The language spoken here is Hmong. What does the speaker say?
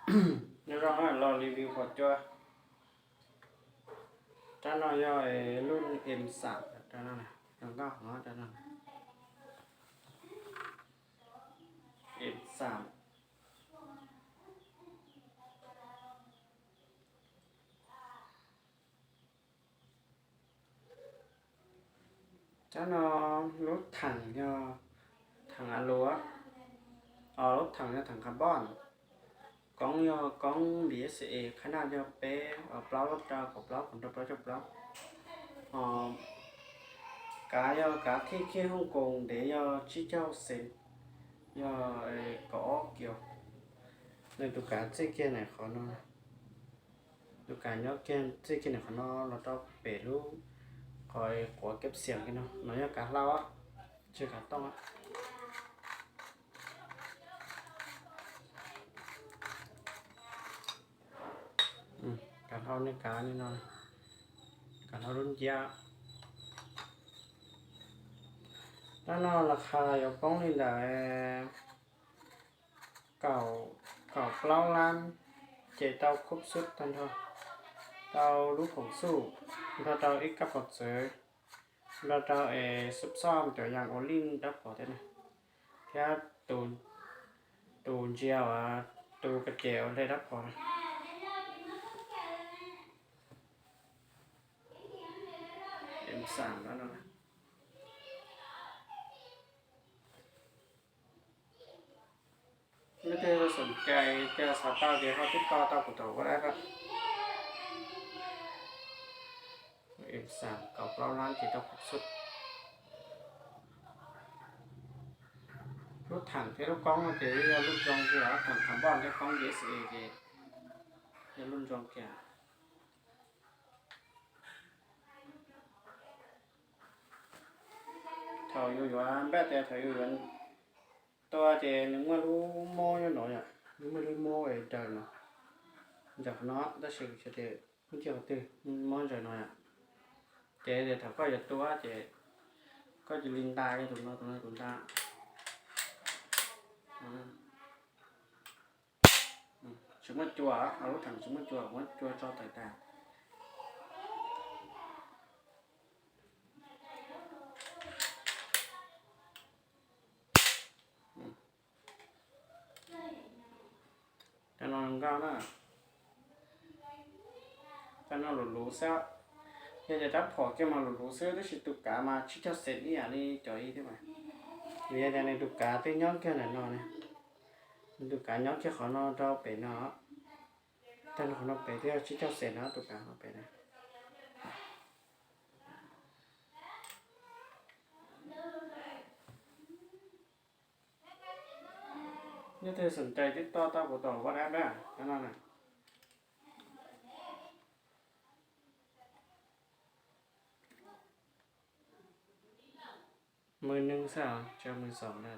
Nyob zoo, los review phom cua. Rab no yog lub em xam, rab no, rab no, em xam. Rab no lub theem yog theem a luav, lub theem yog theem carbon. Koob yog koob B S A, khab naj yog peb plaub rau kaum plaub, kaum rau plaub caug plaub. Kav yog kav thij kiag Hooj Koos, ntev yog tsib caug xees, yog kaum ob kios. Nws tus kav txij kiag ntawm qhov no, tus kav nyob kiag txij kiag ntawm qhov no los rau pem lub qhov quav keb xias kiag no, no yog kav hlau, tsis kav tooj. Kav hlau nej kav li no, kav hlau lub nciab. Rab no las khas yuav poob li ntawm kaum plaub lab, ces tau khub xub tag nrho, tau lub khoom xuj, nrog rau ib kab pov txwv, nrog rau es xub xoj cov yas ua lij rab phom thiab na, thiab tus ntsia uas tus ka ces ua hle rab phom na. Em xam no. Leej twg xom cai tias xav tau ces ho tib toj tau kuv tom WhatsApp. Em xam kaum plaub lab ces tau khub xub. Lub theem thiab lub koob no ces yog lub zoo kiag, theem carbon thiab koob B S A ces yog lub zoo kiag. Thaum yus yuav npaj tias thaum yus yuav tua ces nws muaj lub mob nyob no yom, nws muaj lub mob es daws no, ntawm qhov no, tab sis kuv xav tias lub ntsia qhov twg mob ntawm no yom. Ces thaum koj yuav tua ces koj cia li nta kiag tus no, tus no tus nta. Tsis muaj cua, lub theem tsis muaj cua, muab cua tso tawm tas. Rab no zoo nkauj na. Rab no luv luv xwb. Yog cov rab phom kiag mas luv luv xwb, tab sis tus kav mas tsib caug xees ib yam li cov ib thiab mas. Vim yog tias nws tus kav twb nyob kiag ntawm no ne. Nws tus kav nyob kiag qhov no rau pem no. Tag nrho qhov no pem twb yog tsib caug xees no, tus kav no pem na. Leej twg xom cai tib toj tau kuv tom WhatsApp na, cov no na. Mườiนึ่ง xwb, tsis mười sáu na.